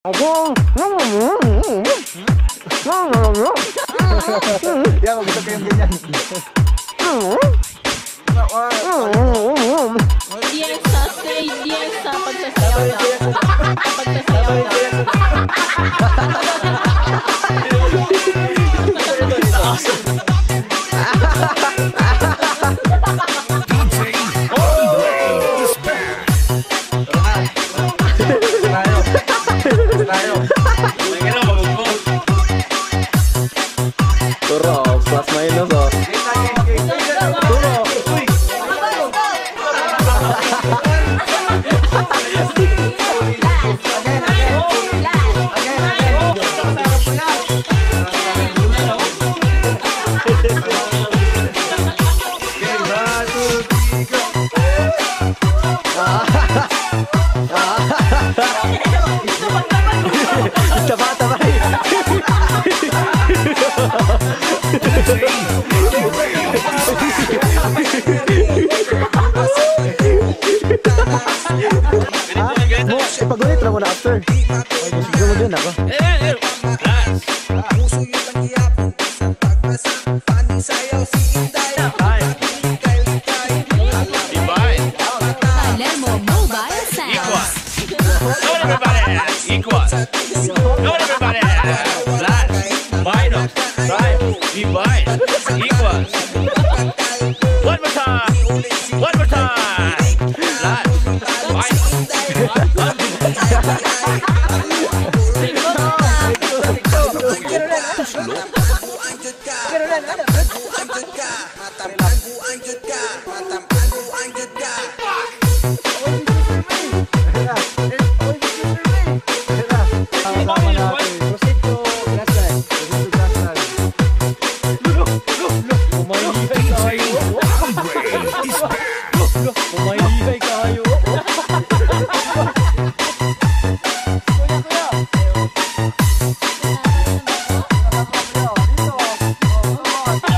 Yan, gusto ko yung ganyan. Yes, say yes sa pagsasayaw daw. Pagsasayaw daw. Turo, plus minus oh. Turo. Taba, taba. Mo, ipagulit ra mo na after. Gusto mo din ako. Palermo Mobile Sounds. Come on, everybody. Equal. Come on, everybody. Plus, minus, five, divide, equals. One more time. One more time. Plus, minus.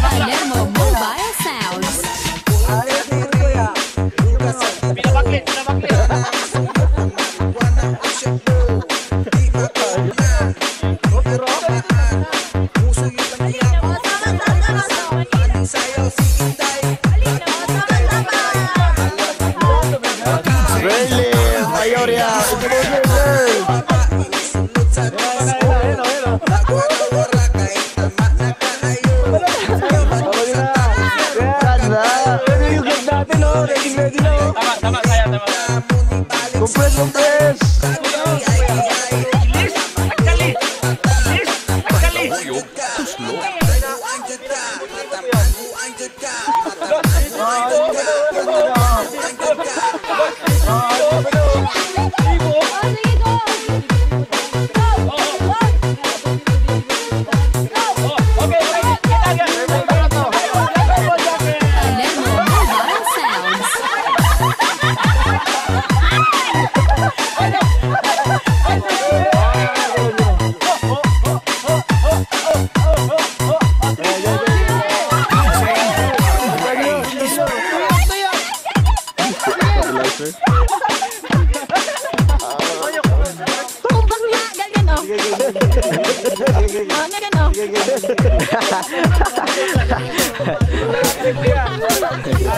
Palermo Mobile Sounds. Pinabaklit, pinabaklit. Really? Mayoria. Tama, tama, kaya, tama. Compress, compress. Bilis! Tagkali! Bilis! Tagkali! Oh, sige, go! Go! Go! Go! Okay, okay. Kita, kita. Palermo Mobile Sounds. Tumbang nga! Ganyan, oh. Oh, ganyan, oh.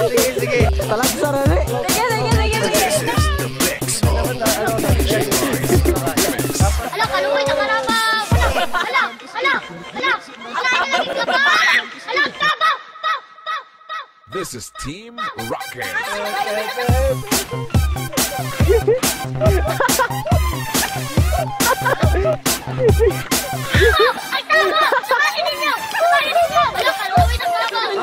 Sige, sige. Talagsa na rin. Sige, sige, sige, sige. Ala, kaluoy na karabaw! Ala, ala, ala, ala, ala, ala, ala, kabaw! Paw, paw, paw! This is Team Rocket. Ay, tama! Samahin ninyo! Samahin ninyo! Ala, kaluoy na karabaw!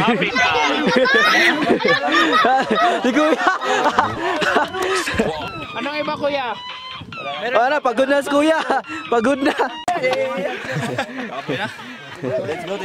Africa. Si Kuya. Anong iba, kuya? Wala, pagod na si Kuya. Pagod na. Okay na? Let's go.